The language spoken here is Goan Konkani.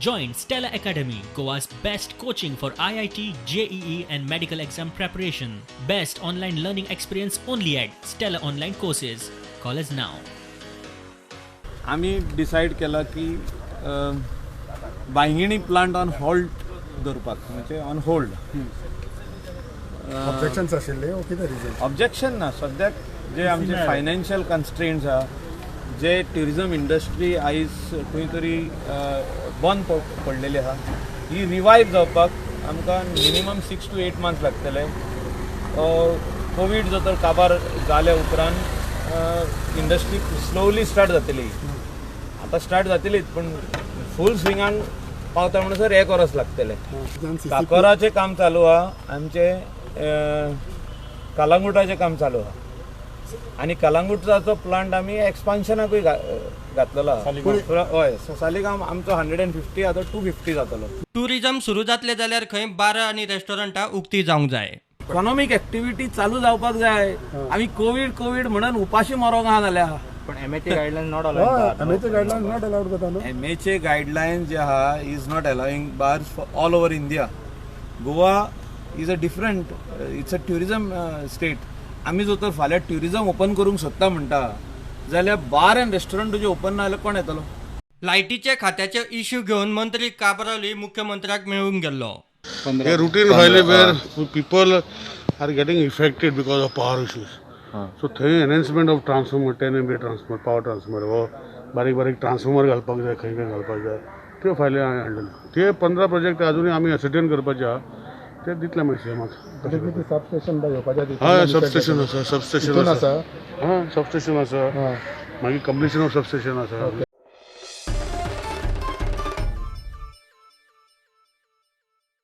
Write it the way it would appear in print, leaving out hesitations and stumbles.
Join Stella Academy, Goa's best coaching for IIT, JEE, and medical exam preparation. Best online learning experience only at Stella Online Courses. Call us now. आमी डिसायड केला की बांयगिणी प्लांट ऑन हॉल्ट दवरपाक, म्हणजे ऑन होल्ड. ऑब्जेक्शन्स आशिल्ले वो कितें रिजन? ऑब्जेक्शन ना. सद्याक जे आमचे फायनान्शियल कन्स्ट्रेंट्स आहा, जे ट्युरिजम इंडस्ट्री आयज खंय तरी बंद पडलेली आहा, ही रिवायव जावपाक आमकां मिनिमम 6 टू 8 मंथ्स लागतले. कोवीड जो तर काबार जाल्या उपरांत इंडस्ट्री स्लोली स्टार्ट जातली. आतां स्टार्ट जातलीच, पूण फूल स्विंगान पावता म्हणसर एक वर्स लागतलें. काकोराचें काम चालू आहा, आमचे कलांगुटाचें काम चालू आहा आनी कलांगुटाचो प्लांट आमी एक्सपान्शनाकूय घातलेलो आहा. हय, सालिगांव आमचो 150, आतां 250 जातलो. टुरिझम सुरू जातले जाल्यार खंय बारां आनी रेस्टॉरंटां उक्ती जावंक जाय. इकॉनॉमीक एक्टिविटी चालू जावपाक जाय. आमी कोवीड कोवीड म्हणून उपाशी मरोंक आहा जाल्यार. पण MHA guideline not MHA guideline not allowed करता न्हू. एमएचए गायडलायन जे आहा is not allowing bars for all over India. Goa is a different, it's a tourism state. आमी जर तर फाल्यां ट्युरिजम ओपन करूंक सोदता म्हणटा जाल्यार बार एंड रेस्टॉरंट तुजें ओपन ना जाल्यार कोण येतलो? लायटीचे खात्याचे इश्यू घेवन मंत्री काब्रालूय मुख्यमंत्र्याक मेळूंक गेल्लो. A routine फायले where people are getting affected because of power issues. So थंय enhancement of transformer, 10 MVA transformer, power transformer हो बारीक बारीक ट्रान्सफॉर्मर घालपाक जाय, खंय खंय घालपाक जाय, त्यो फायली हांवें हाडलेल्यो. ते 15 प्रोजेक्ट अजुनूय आमी एसर्टेन करपाचे आहा. ते दितले मागीर सीएमाक. कितें सबस्टेशन येवपाचें? हय, सबस्टेशन आसा, सबस्टेशन तितून आसा. आसा. हां, सबस्टेशन आसा. मागीर कंप्लिशन ऑफ सबस्टेशन आसा.